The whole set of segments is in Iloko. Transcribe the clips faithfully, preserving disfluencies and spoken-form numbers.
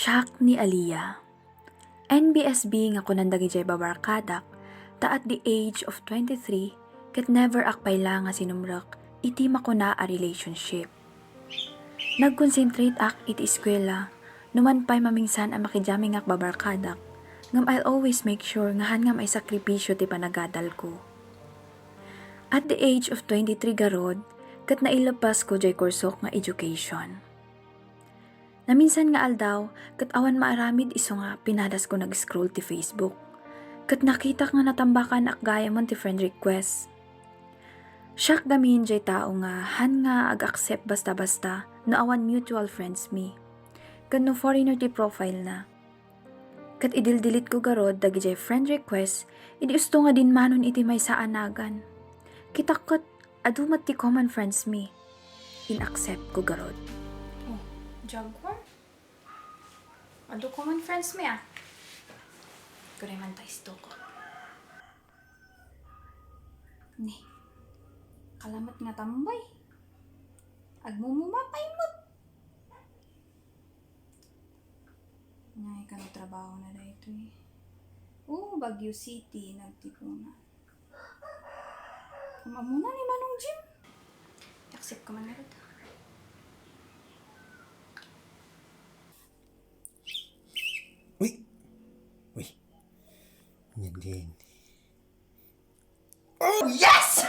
Shock ni Aliyah. N B S B nga kunan dagijay babarkadak, ta at the age of twenty-three, ket never ak pay la nga sinumrek iti makuna a relationship. Nag-concentrate ak iti eskwela, numan pay mamingsan a makidiamingak babarkadak, ngem I'll always make sure nga han nga maisakripisyo ti panagadalko. At the age of twenty-three garud, ket nailabbasko jay kursok nga education. Naminsan nga aldaw, ket awan maaramid isu nga pinadasko nag-scroll ti Facebook. Ket nakitak nga natambakanak gayamen ti friend request. Shock gamin jay tao nga han nga ag-accept basta-basta no awan mutual friends mi. Ket no foreigner ti profile na. Ket idil-delete ko garud dagijay friend request, idi usto nga dinmanon iti maysa a nagan. Kitak ket adu met ti common friends mi. In-accept ko garud. Oh, Jaguar? Adu common friends mi, ah. Kuray man ta isto ko. Ni, kalamat nga tambay. Agmumuma pay met. Ngay kano trabaho na daytoy. Oh, Baguio City, nagtipunan. Kamamuna ni Manong Jim. Accept ko man ngarud. Uy! Uy! Yan din. Oh, yes!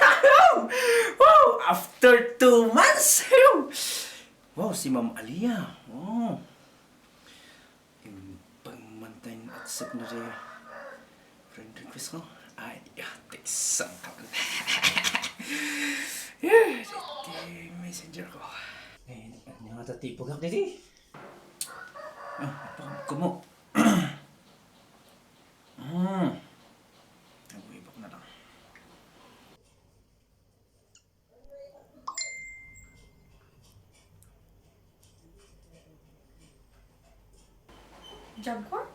Wow! After two months! Wow, si Ma'am Alia. Oh. Imbag man ta in-accept na di friend request ko. Ay, ate, saan ka man? Yeah, di messenger ko. Eh, ano nga tatipagak didi? Ah, pakam ko mo. Hmm. Nagwibak na lang. Jaguar?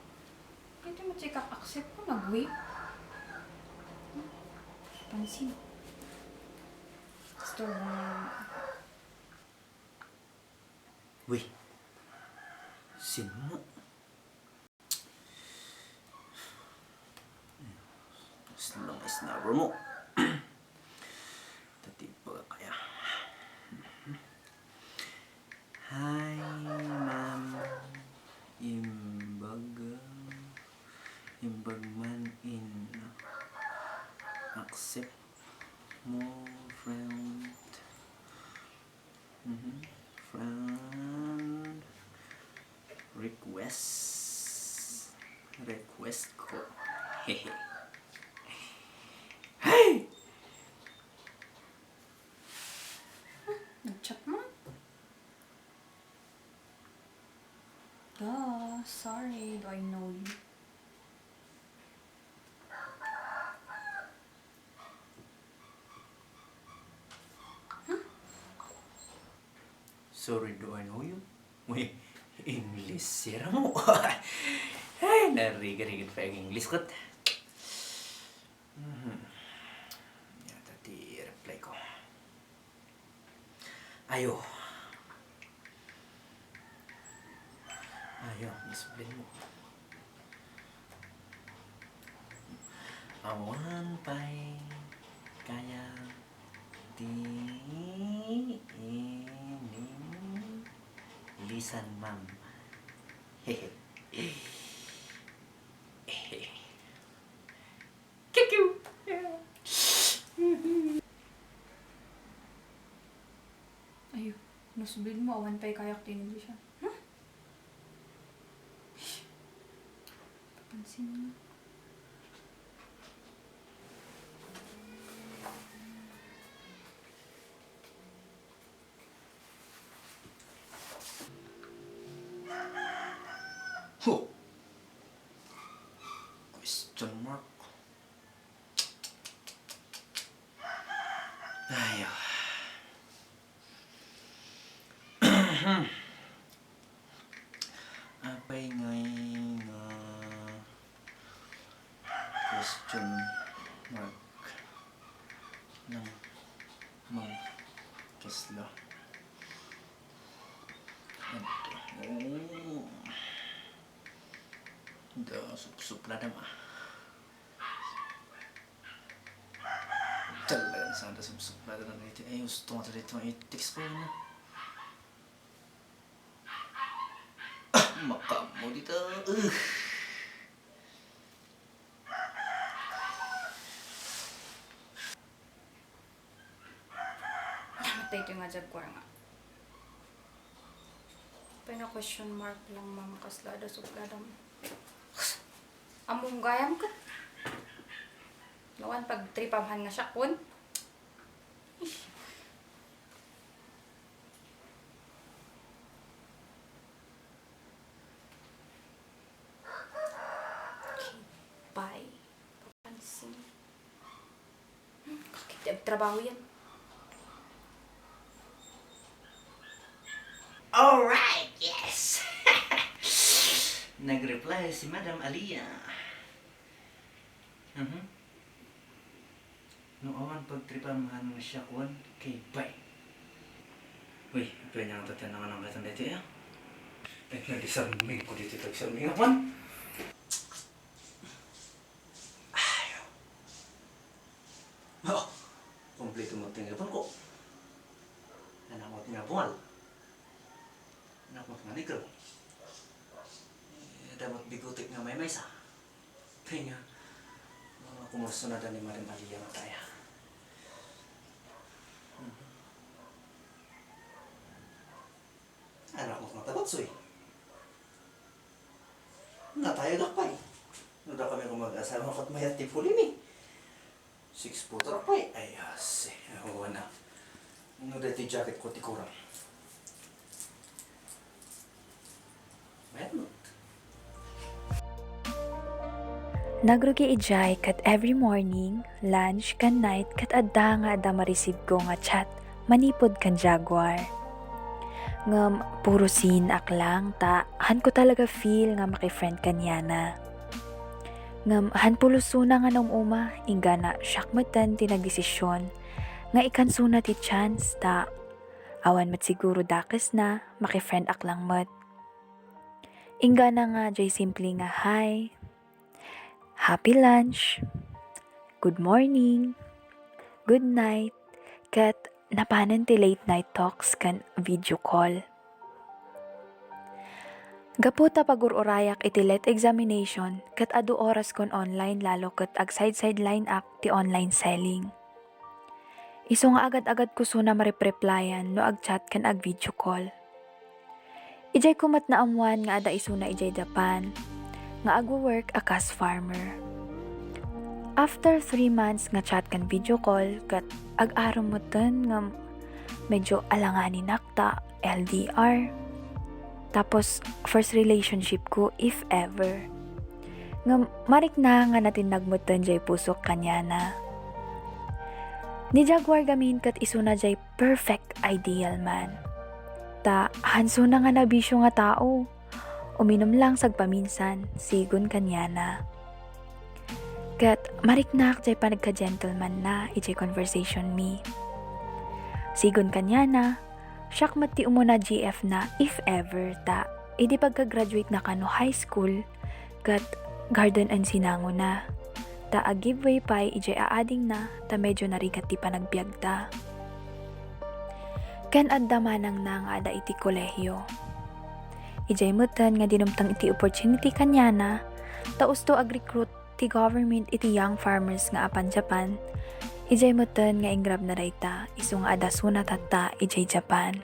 Iti mo check-up accept ko, nag-wave. Pansin. Store mo. Uy. Sino mo? As long as na mo. Tatipagak kaya. Hi, ma'am. Imbag, imbag man in accept mo friend. Mhm. Friend request. Request ko. Hey! Nag-chat mo? Duh, sorry, do I know you? Sorry, do I know you? Uy, English sira mo. Ay, narigarigid pa yung English ko. Mhm. Yata ti reply ko. Ayo. Ayo, explain mo. Awan pay kaya ti ining lisan, ma'am. Hehe. Hehe. Kikiw! Ayo, nasubli mo, awan pay kayak ti English, ah. Huh? Papansin mo. Huh. Question mark. Ayo. Apay ngay nga question mark nang magkasla? Adto. Oh. Da, supsuplada ma. Talaga, saan da supsuplada na dito? Eh, gusto nga dito, i-text ko na. Ah, makamu dito. Ugh. Matay ito nga Jaguar nga. Pay nga question mark lang, ma'am, kasla da suplada mo. Ammom gayam ka. Nawan pagtripam han nga siakon. Ish. Bye. Pansin. Hmm, bakit di agtrabaho yan? Alright, yes! Nag-reply si Madam Alia. Mhm. No awan pagtripan, mahan nga siya kuan, kay bay. Uy, apay niya ang tatian ng anong katang dito, ya? Eh, nag-disarming ko dito, tag-sarming ako. Ay. Oh, kompleto mo tingnan ko. Anak mo nga bungal. Anak mo nga negro. Eh, dapat bigotik nga may maysa. Kaya nga, mga kumurso na ni Madam Alia nga kaya. Mhm. Anak mo nga tabatsoy. Natayag akpay. No da kami kung mag-asawa, kat mayat ti pulimi. Six footer pay. Ay, asi. Awan na. No da ti jacket ko ti kurang. Mayat mo. Nagrugi idiay ket every morning, lunch, ken night ket adda nga adda ma-receive ko nga chat manipud kan Jaguar. Ngem puro seen ak lang ta han ko talaga feel nga maki-friend kaniana. Ngem han pulusona nga naum-uma, inggana siak metten ti nagdesisyon nga ikansona ti chance ta awan met siguro dakesna, maki-friend ak lang met. Inggana nga jay simple nga hi, happy lunch, good morning, good night, ket napanen ti late night talks ken video call. Gapu ta pagur-urayak iti let examination ket adu oraskon online lalo ket agsideline ak ti online selling. Isu nga agad-agad kusona marepreplayan no agchat ken agvideo call. Idiay ko met naammuan nga adda isuna idiay Japan nga agwo-work a kas farmer. After three months nga chat ken video call ket ag-arom metten ngem medyo alanganinak ta L D R. Tapos, first relationship ko, if ever. Ngem marikna nga natinnag metten jay pusok kaniana. Ni Jaguar gamin ket isuna jay perfect ideal man. Ta, hansona nga nabisio nga tao. Uminum lang sagpaminsan, sigun kaniana. Ket mariknak jay panagka-gentleman na ijay conversation mi. Sigun kaniana, siak met ti umuna G F na if ever ta idi pagka-graduate na kano high school, ket garden and sinango na. Ta ag-give way pay ijay aading na ta medyo narigat ti panagbiag ta. Ken adda manang na nga adda iti kolehio. Ijay metten nga dinumteng iti opportunity kaniana, ta usto ag-recruit ti government iti young farmers nga apan Japan, ijay metten nga ingrab na dayta, isu nga adda suna tatta ijay Japan.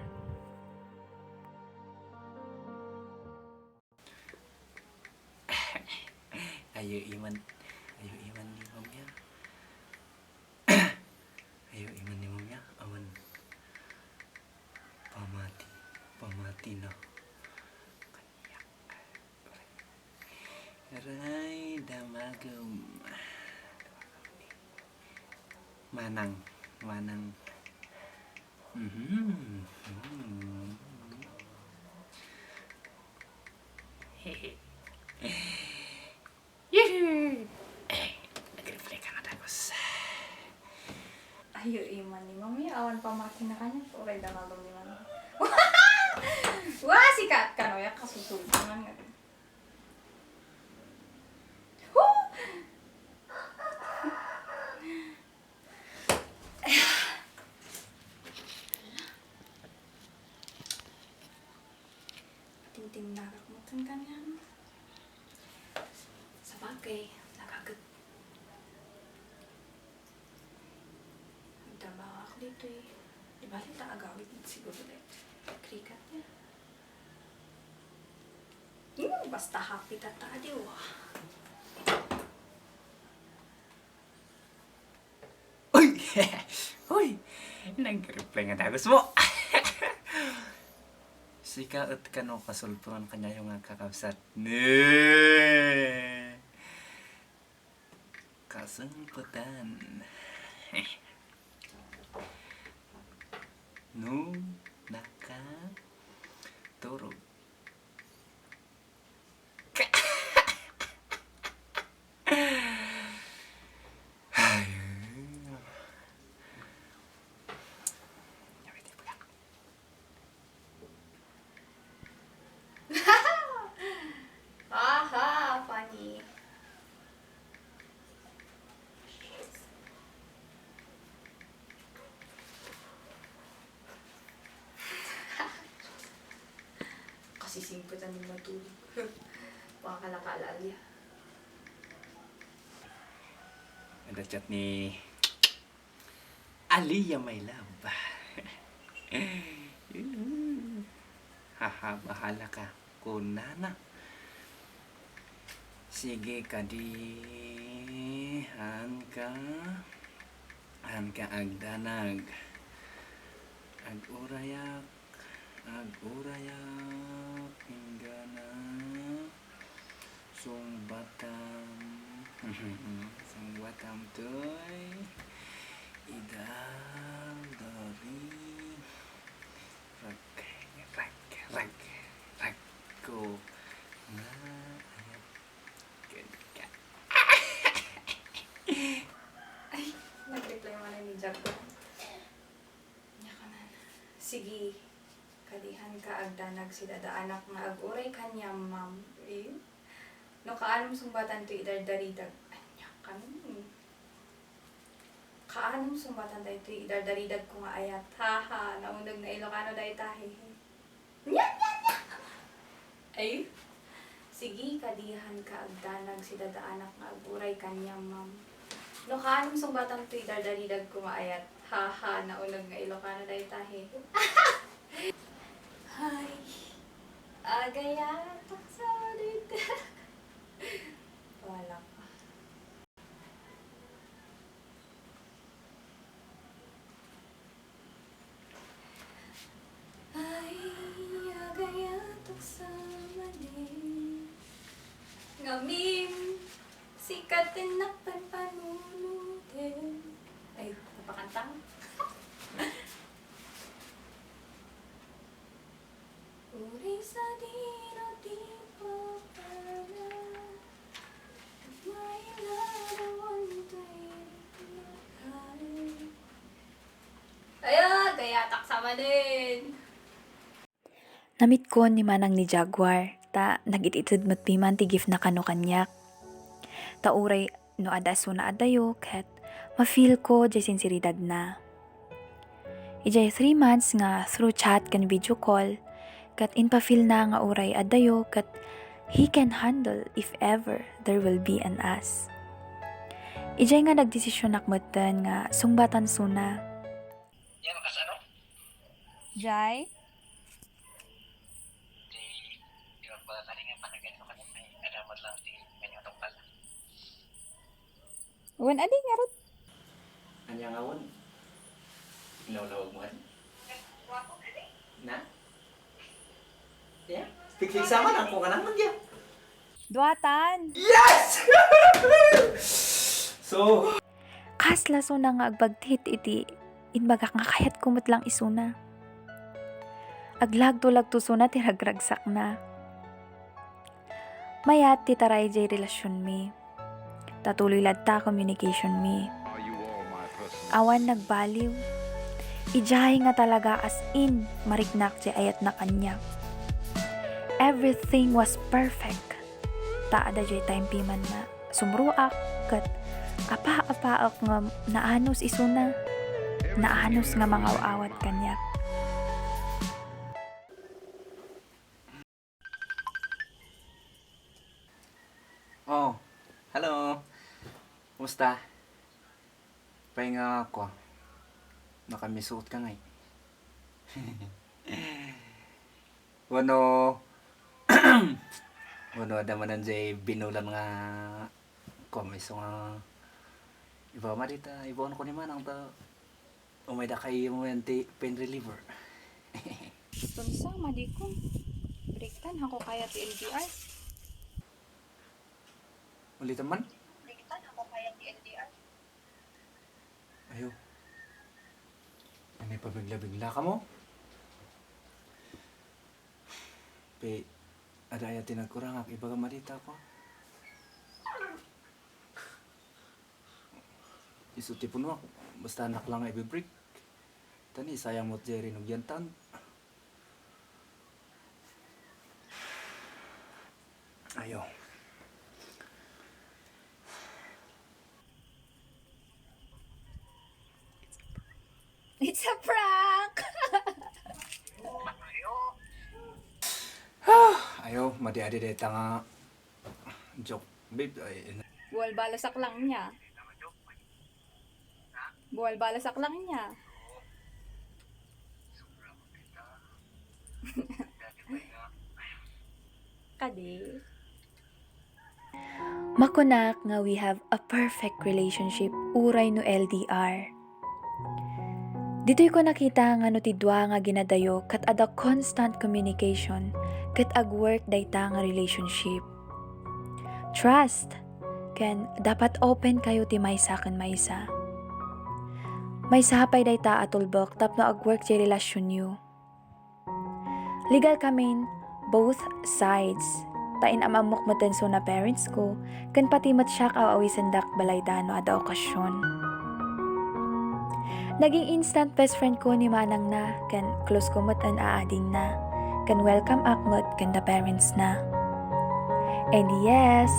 Ayo iman, ayo iman ni Mamya. Ayo iman ni Mamya, awan pamati, pamati na. Kaniak. Aray, damagem. Manang, manang. Mhm. Yehey! Eh, nag-reply ka nga dagus. Ayo iman ni Mami, awan pamati na kaniak, uray damagem ni Mami. Wa, sikat kano, yak kasusultangan nga. Dimnagak met kanian. Sabagay, nagaget. Agdama ako ditoy. Di bale ta agawid siguro daytoy. Krikat niya. Hmm, basta happy ta tayo. Uy! Uy! Nag-reply nga dagus mo. Sika et kano kasulpuran kaniayo nga kakabsat. Ne! Kasulputan. No nakaturog. Ay. Aha, funny. Kasi simple kami matulog. Baka kalakala niya. Ada chat ni Aliyah, my love. Haha, bahala ka, kunana. Sige kadi, haanka, haanka agdanag. Agurayak, agurayak, inggana. Sungbatam. Sungbatam toy idardari. Rag, rag, rag, rag ko nga ayat ka. Ay, nag-reply man ni Jack. Ania kanan. Sige, kadi haanka agdanag, sidadaanak nga aguray kaniam, ma'am. Eh? No kaanum sungbatan toy idardaridag. Ania kanan. Kaanum sungbatan daytoy idardaridagko nga ayat. Haha, nauneg nga Ilocano dayta, hehe. Nya, nya, nya! Ay, sige, kadi haanka agdanag, sidadaanak nga aguray kaniam, ma'am. No kaanum sungbatan toy idardaridagko nga ayat. Haha, nauneg nga Ilocano dayta, hehe. Hay, agayat, taksa dayta. Wala pa. Ay, agayat, taksa manen. Ngamin, sika ti panpanunoten. Ay, napakanta. Uray sadino ti papala, mailadawan toy di makal. Ay, agayat, taksa manen. Namitkon ni manang ni Jaguar, ta nagit-ited met piman ti giftna kano kaniak. Ta uray no adda isuna a dayo, ket ma-feel ko diay sinseridadna. Idiay three months nga through chat ken video call, ket impa-feelna nga uray a dayo ket he can handle if ever there will be an us. Idiay nga nagdesisionak metten nga sungbatan isuna. Yan, kas ano? Jai? Di, di magpakakalingan, panagan mo kanina, may alamat lang di kanya tungkol. Wen, adi, ngarud. Anya nga wen? Inawlawag mo, adi? Na? Yeah? Tiktik sama lang kung kanang magya. Duatan. Yes! So, kasla isuna nga agbagtit iti imbagak nga kayatko met lang isuna. Aglagto-lagto isuna ti ragragsakna. Mayat ti taray diay relasionmi. Ta tuloy latta communicationmi. Awan nagbaliw. Idiay nga talaga as in mariknak diay ayatna kaniak. Everything was perfect. Ta adda diay time piman nga sumruak ket apa-apaek nga naanus isuna. Naanus nga mangaw-awat kaniak. Basta, pay nga ako, nakamisuot ka ngay. Wano, wano, adda manen jay binulan nga kuan, maysa nga iba, madita, ibaon ko ni manang ta, umay da kay mo yan ti pain reliever. Tunsa, madikon. Breaktan, hako kaya ti L D R. Ulitan man? Ayo. Ay, may pabigla-bigla ka mo? Pe, ada aya ti nagkurangak, ibaga madita ko. Isu ti punuak, basta anak lang nga ibibreak. Tani, sayang mo't jay rinugyan tan. Ayo. It's a prank! Ayo, madi-adi dayta nga joke, babe. Ay, Buwal balasak lang niya. Buwal balasak lang niya. Kadi. Makunak nga we have a perfect relationship uray no L D R. Ditoy ko nakita nga no ti dua nga ginadayo ket adda constant communication, ket agwork dayta nga relationship. Trust, ken dapat open kayo ti maysa ken maysa. Maysa pay dayta a tulbek tapno agwork ti relationyo. Legal kamin, both sides. Ta in-am-ammok met ti suna parents ko, ken pati met siak a awisendak balayda no adda okasion. Naging instant best friend ko ni manangna, ken close ko met ken aadingna, ken welcome ak met ken the parents na. And yes,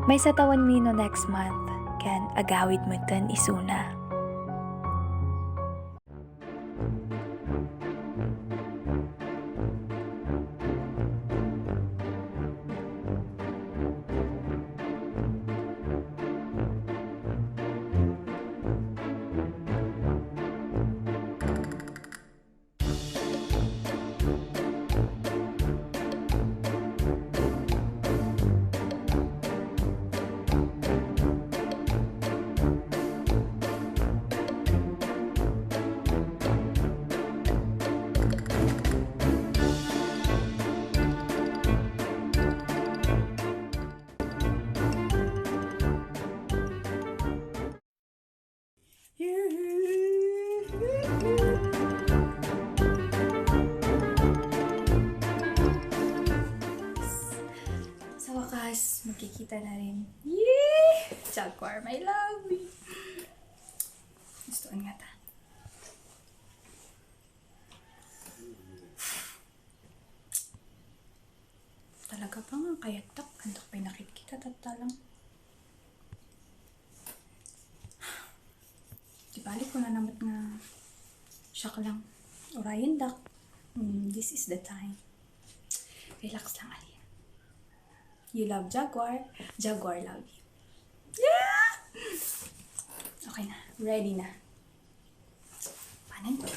maysa tawenmi no next month, ken agawid met ken isuna. Sa wakas, magkikita na rin. Yee! Jaguar, my love! Gusto ko nga ta. Talaga ba nga kayatdak? Andak pay nakitkita, tatta lang. Di balik ko na namat nga siak lang. Urayen dak. Mm, this is the time. Relax lang, Alin. You love Jaguar, Jaguar love you. Yeah! Okay na. Ready na. Panen ko.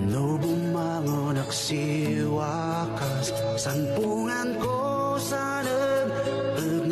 No bumangon aksiwakas, sanpungan ko sa nag-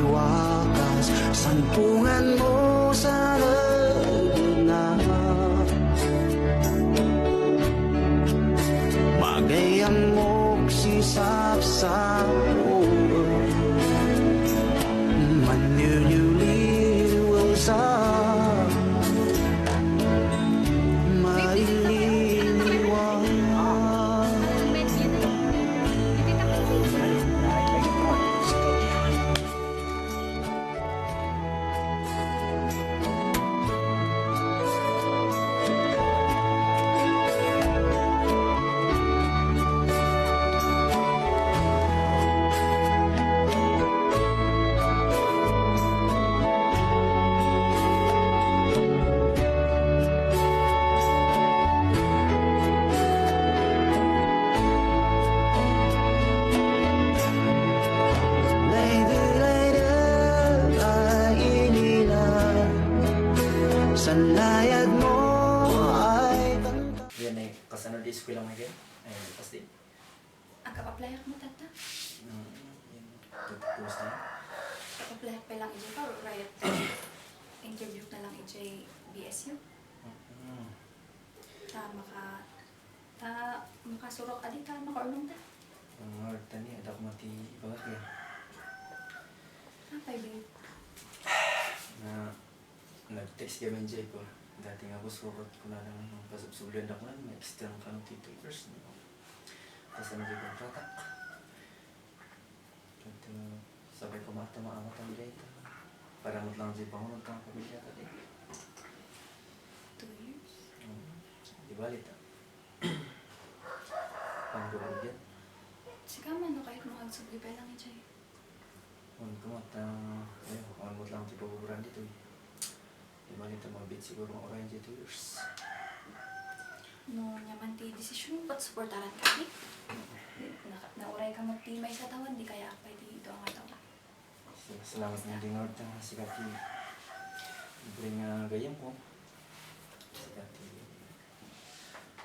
Wakas, sanpungan mo sa lugna. Magayam mo si sapsap, manliwliw sa maliliwan. Sanayad mo ay kanta. Yan ay, kasano di eskwela mo, Miguel? Ay, pasti. Agap-apply ak mo, tata. Mm, yan. Tatapusan. Agap-apply ak pa lang ijay pa, right? Interview na lang ijay B S U. Mm. Ta maka-, ta makasurok adi ta makaurnong ta. Ang ngarud ta ni, adak mo ti ibagak ya. Apay, babe? Na, nag-text kami ni Jay ko. Dati nga boss ko, ket kunana nga pasubsubloen da kunan, ma-extend kano ti two years, no? Tapos ano, di kontratak. Ket, uh, sabay ko mata maawatan dayta. Para met lang di pangunan ta pamilya ta di. Two years? Oo. Di bali ta. Panggugugyat. Sika man, no, kahit mo agsubli pa lang, Jay. Wen ko met, ah, ayun, wen mo lang ti paguguran ditoy. Di bali ta mabiit siguro nga uray ditoy two years. No, ania man ti desisyon mo, patsuportaran ka, di? Na, nauray ka met ti maysa tawen, di kaya pay ti dua nga tawen. Sa-, salamat nga di nga orta nga sika ti libre nga gayam ko. Sika ti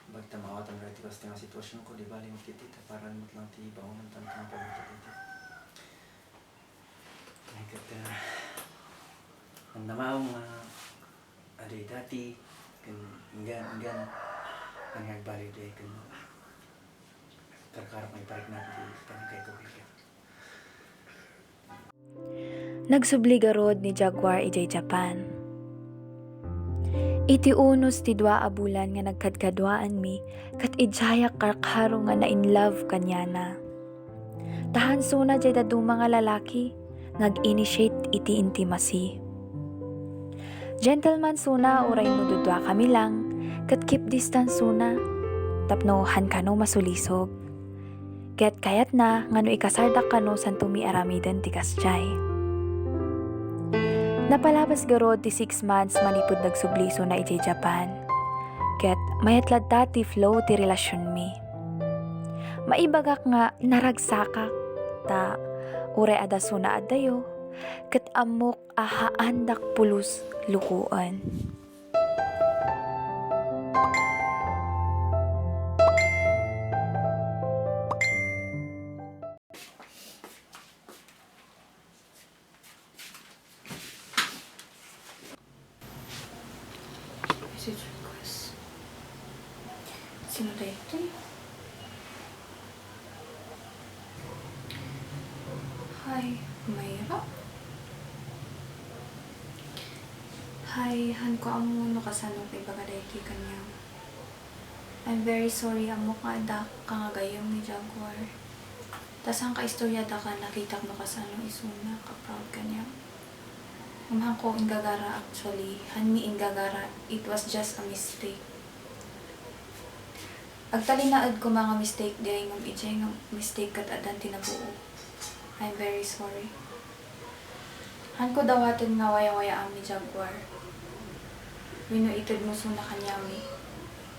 Basta maawatan nga iti kasta nga sitwasyon ko, di bali, magkita, para met lang ti bangonan tan nga pamilya dayta. Ay, ket, ah, namnamaam nga, aday dati, ken, inggan, inggan, ken nga agbaliw dayta, ken, karkarok nga ipariknap ti panagkayto. Nagsubli garud ni Jaguar idiay Japan. Iti unos ti dua a bulan nga nagkadkaduaanmi, ket idiayak karkaro nga na-in love kaniana. Ta hansona diay dadduma nga lalaki nga ag-initiate iti intimacy. Gentleman sona uray no duduakami lang, ket keep distance sona, tapno han kano masulisog. Ket kayatna nga no ikasardak kano, santomi aramiden ti kasdiay. Napalabas garud ti six months manipud nagsubli isuna idiay Japan. Ket mayat latta ti flow ti relasionmi. Maibagak nga naragsakak, ta uray adda isuna a dayo, ket ammok a haandak pulos lokoen. Message request. Sino daytoy? Hi, Mayra? Hi, han ko ammo no kasano ti ibaga daytoy kaniam. I'm very sorry, ammok nga adda ka nga gayam ni Jaguar. Ta saan ka istorya, adda ka nakitak no kasano isuna, ka-proud kaniam. Ngem han ko inggagara, actually, hanmi inggagara, it was just a mistake. Agtalinaed koma nga mistake diay, ngem idiay nga mistake ket addan ti nabuo. I'm very sorry. Han ko dawaten nga wayawayaam ni Jaguar wenno itedmo isuna kaniami.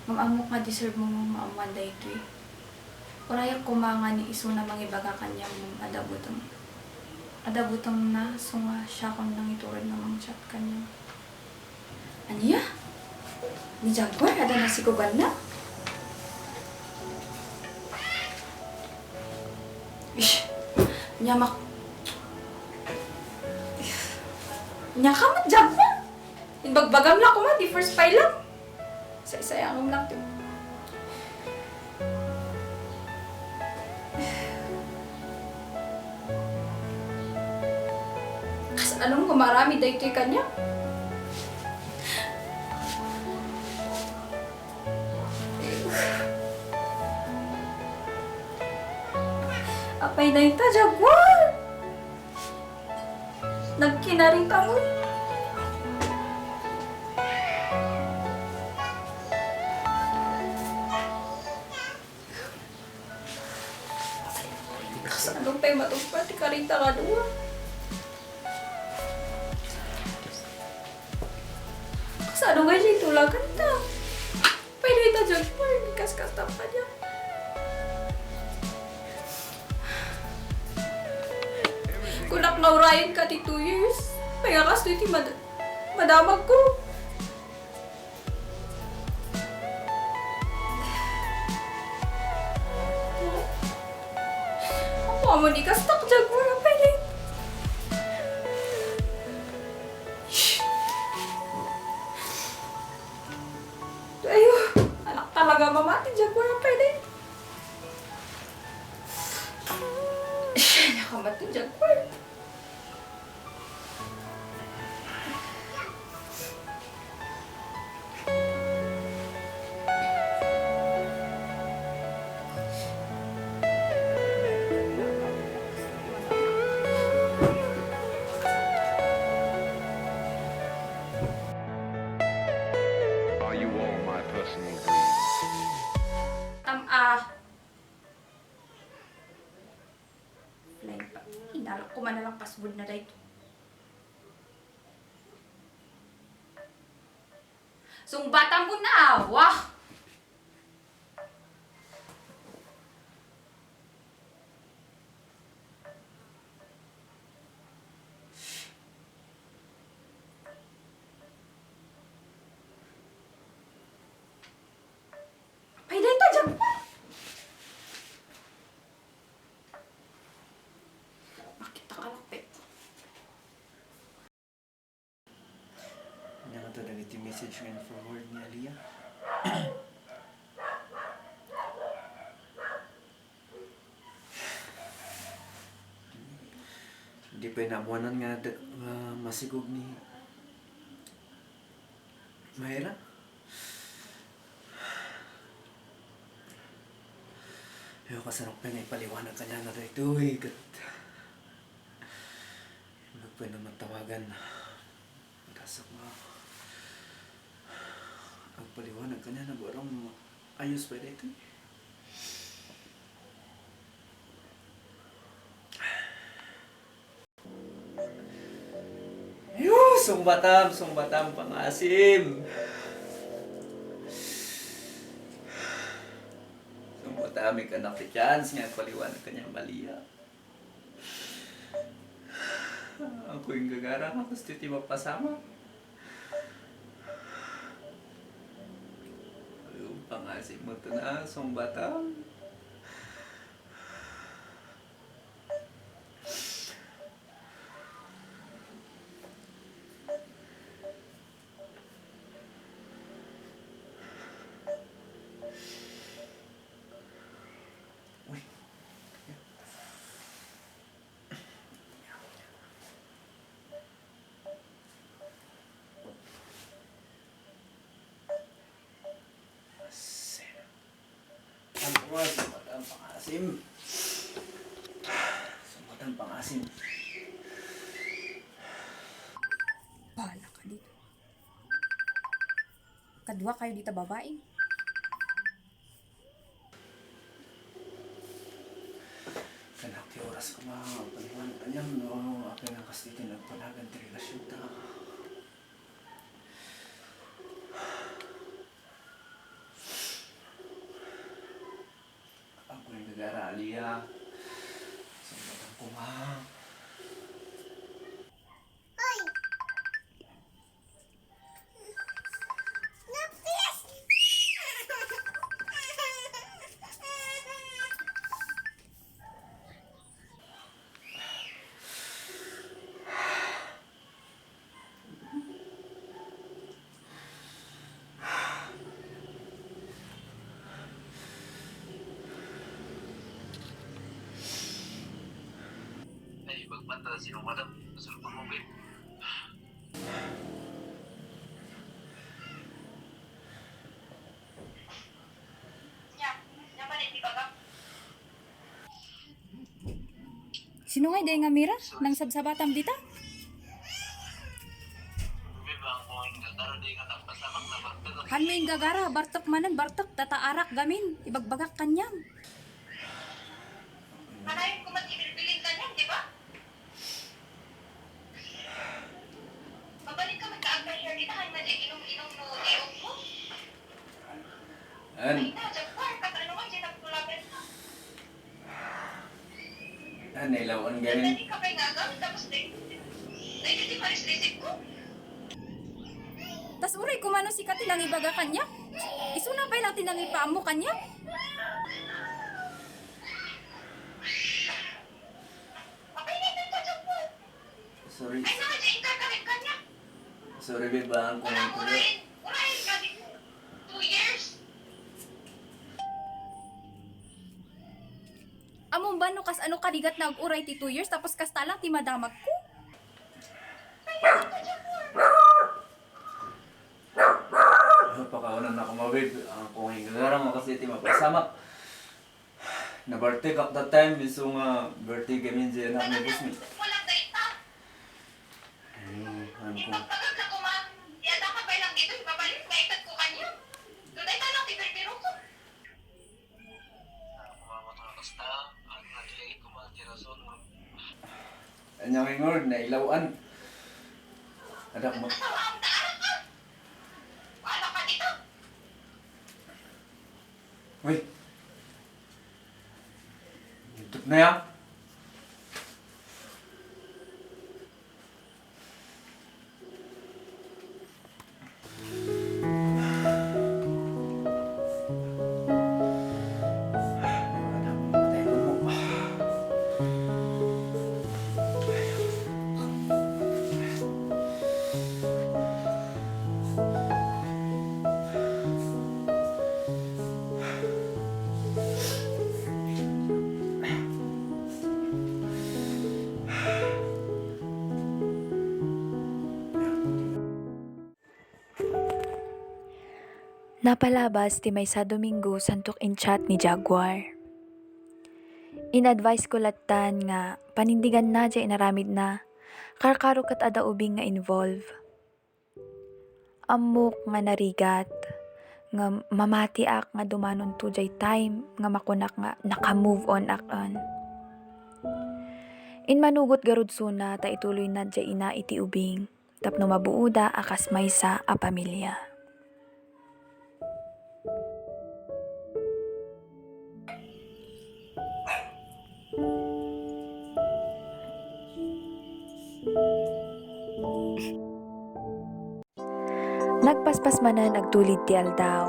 Ngem ammok nga deserve mo nga maammoan daytoy. Urayak koma nga ni isuna mangibaga kaniam ngem adda buteng. Adda butengna, isu nga siakon nangiturod nga mangchat kaniam. Ania? Ni Jaguar, adda nasikoganna? Ish! Ania mak-, Ania ka met, Jaguar? Imbagbagam la koma, di first pile lang. Saysayangem lang ti. Kasano nga maaramid daytoy kaniak? Apay dayta, Jaguar? Nagkinarita mo. Kasano pay matungpal ti karita kadua? Kasano ngay ti itulaganta? Pwede ita, Jaguar, kaskasta pay. Kunak nga urayenka ti two years. Pay nga kastoy ti mad-, madamagko. Apo, amo ni kastak, Jaguar, apay ni. Ayo, anak talaga, mamati, Jaguar, apay ni. Siya, nakamati, Jaguar. Are you all my personal dreams? Tam-, ah. Flying pa. Inalak ko man na lang password na dayto. Sungbatan mo na, ah. Wah! Pay dayta, Jaguar. Makita ka lang, Pep. Ania ngata dagiti message nga in-forward ni Aliyah? Di pay naammoanan nga da-, nga masigog ni Myra? Ayo, kasano pay nga ipaliwanag kaniana daytoy, ket imbag pay na matawagan. Kasano nga agpaliwanag kaniana, barang ayos pay daytoy. Ayo, sungbatam, sungbatam, pangaasim. Sungbatam, ikkan ti chance nga agpaliwanag kaniam, Aliyah. Apo, inggagara nga kastoy ti mapasamak. Ayo, pangaasim met na, sungbatam. Uy. Asin. Ang buwas, ang pangaasim. Sumatan pangaasim. Bahala ka dito. Kadua kayo dita babae. Kanak ti oras ko nga paliwan kaniam no apay nga kas ditoy nagpanagan ti relasyonta. Apo, nagagara, Aliyah. Sungbatam koma. Sino ka daw? Cellphone mo, babe. Sino ngay di nga mira? Nang sabsabatam dita? Hanmi inggagara, bartek manen, bartek, data arak gamin, ibagbagak kaniam. Kanayon ko man ibilbilin kaniam, di ba? Mabalik ka man ka agka-share dita, han nga di inom-inom no iog mo. An? Ay, na, Jaguar, kasano man siya nagtulagan ka? An, nailawan gamin. Nagdali ka pa'y nga agawid, tapos na, na, di marisrisip ko. Tas uray kumano sika ti nangibaga kaniak? Isuna pay lang ti nangipaammo kaniak? Sorry. Sorry, babe, ah, ang kulang ko. Ammom ba no kasano ka rigat nga ag-uray ti two years tapos kasta lang ti madamagko? Pakaunanakon, babe. Ang kulang ko kasi ti mapasamak. Na-birthday ak that time, isu nga birthday gamin diay anak ni boss mi. Ayun, ano ko. Anya nga ingord, nailawan. Adak mo. Uy! Ito na yan. Napalabas ti maysa a Domingo santok in-chat ni Jaguar. In-advise ko lattan nga panindiganna diay inaramidna, karkaro ket adda ubing nga involve. Ammok nga narigat nga mamatiak nga dumanonto diay time nga makunak nga naka-move on ak. Immanugot garud suna ta ituloyna diay ina iti ubing tapno mabuoda a kas maysa a pamilia. Nagpaspas manen agtulid ti aldaw.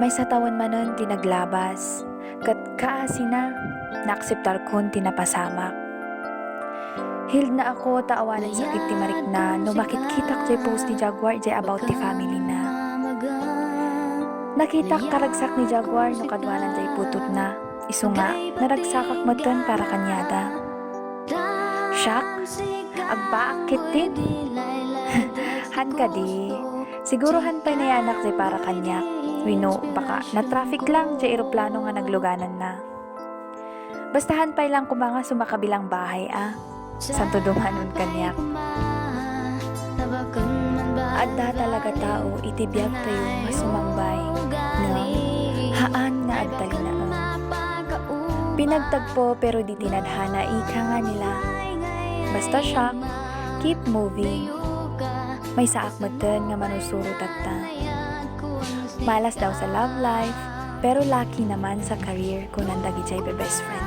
Maysa tawen manen ti naglabas, ket kaasina, naakseptarkon ti napasamak. Healed-na ako ta awanen sakit ti marikna no makitkitak diay post ni Jaguar diay about ti family na. Nakitak karagsak ni Jaguar no kaduanan diay putotna. Isu nga, naragsakak metten para kaniada. Shock? Agbaak ketdin? Han kadi. Siguro han pay nayaanak diay para kaniak. Wenno, baka na-traffic lang diay eroplano nga naglugananna. Basta han pay lang koma nga sumakabilang bahay a. Santo dumanon kaniak. Adda talaga tao iti biagtayo nga sumambay, ngem haan nga agtalinaed. Pinagtagpo pero di tinadhana ika nga nila. Basta shock, keep moving. Maysaak metten nga manusuro tatta. Malas daw sa love life, pero lucky naman sa career, kunan dagidiay best friend.